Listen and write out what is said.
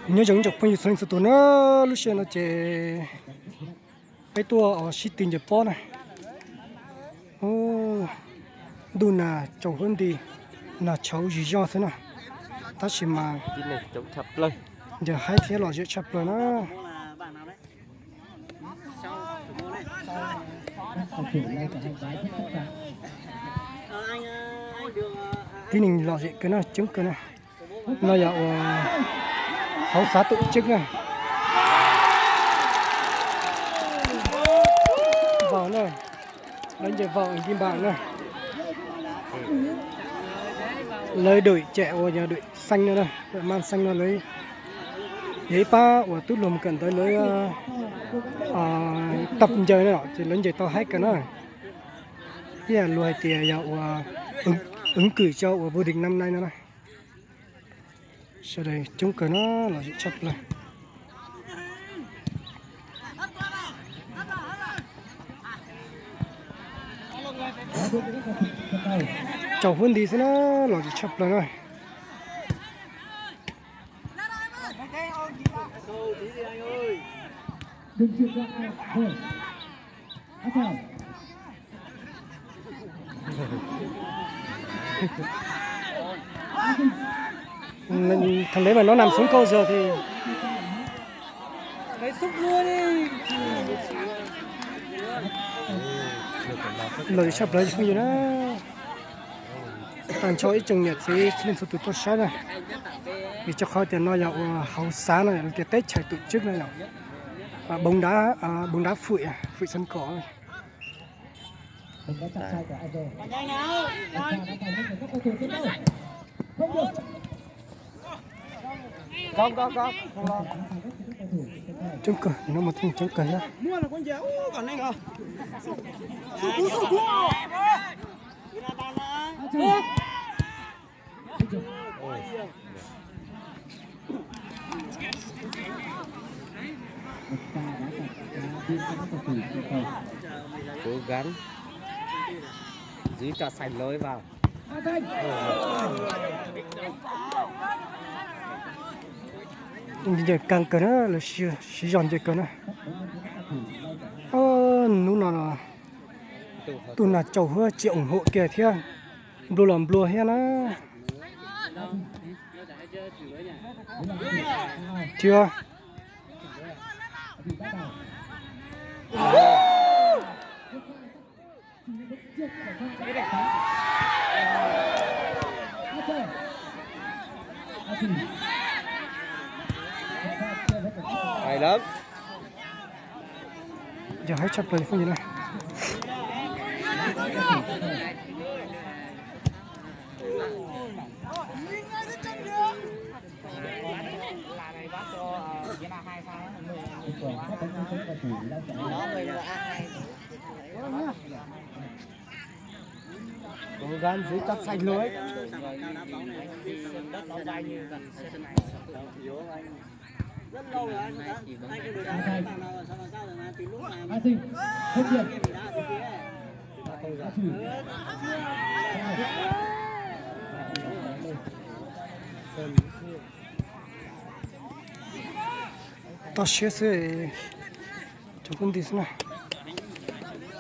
Nyob zoo ib tsoom phooj ywg txhua leej txhua tus na, lub sij hawm no ces peb tuaj sib tw ncaws pob na. Ntuj nas tsaus huab nti, nas tshauv zis zog xwb na, tab sis mas ncaws haib thiab lom zem tshaj plaws na. Tib neeg lom zem kawg na, coob kawg na. No yog ua hauv xav tub tswb na. Vaus na, lawv ncaws vaus nti npam na. Lawv dum cem uas yog dum xeeb no, dum maj xeeb no lawv yog ib pab uas tub hluas mus kawm ntawv lawv tau ncaws na, ces lawv ncaws tau haib kawg na. Ib yam luag hais tias yog ua ứng cử cho ua vô địch năm nay no na. Sawv daws coob kawg na, lom zem tshaj plaws. Tsaus huab nti xwb na, lom zem tshaj plaws na. Thằng đấy mà nó nằm xuống câu giờ thì Lawv sab plawv phooj ywg na, tag nrho ib tsoom niam txiv txhua leej txhua tus tuaj saib na, vim rau qhov tias no yog ua hauv xav no, tias teb chaws tổ chức no yog bóng đá, bóng đá Phụy, Phụy sân cỏ. Coob kawg, no mas coob kawg thiab. Cố gắng giữ cho sạch lối vào. Ncaws kawg kawg na, lawv siv zog ncaws kawg na. Hnub no tus nas tsaus huab tsis ủng hộ kiag thiab, nplua los nplua thiab na. Tsis Hay lắm. Giờ hết sắp rồi không gì đây. Cố gắng giữ cho sạch lưới. Toj siab xwb, cov kuj nti xwb na.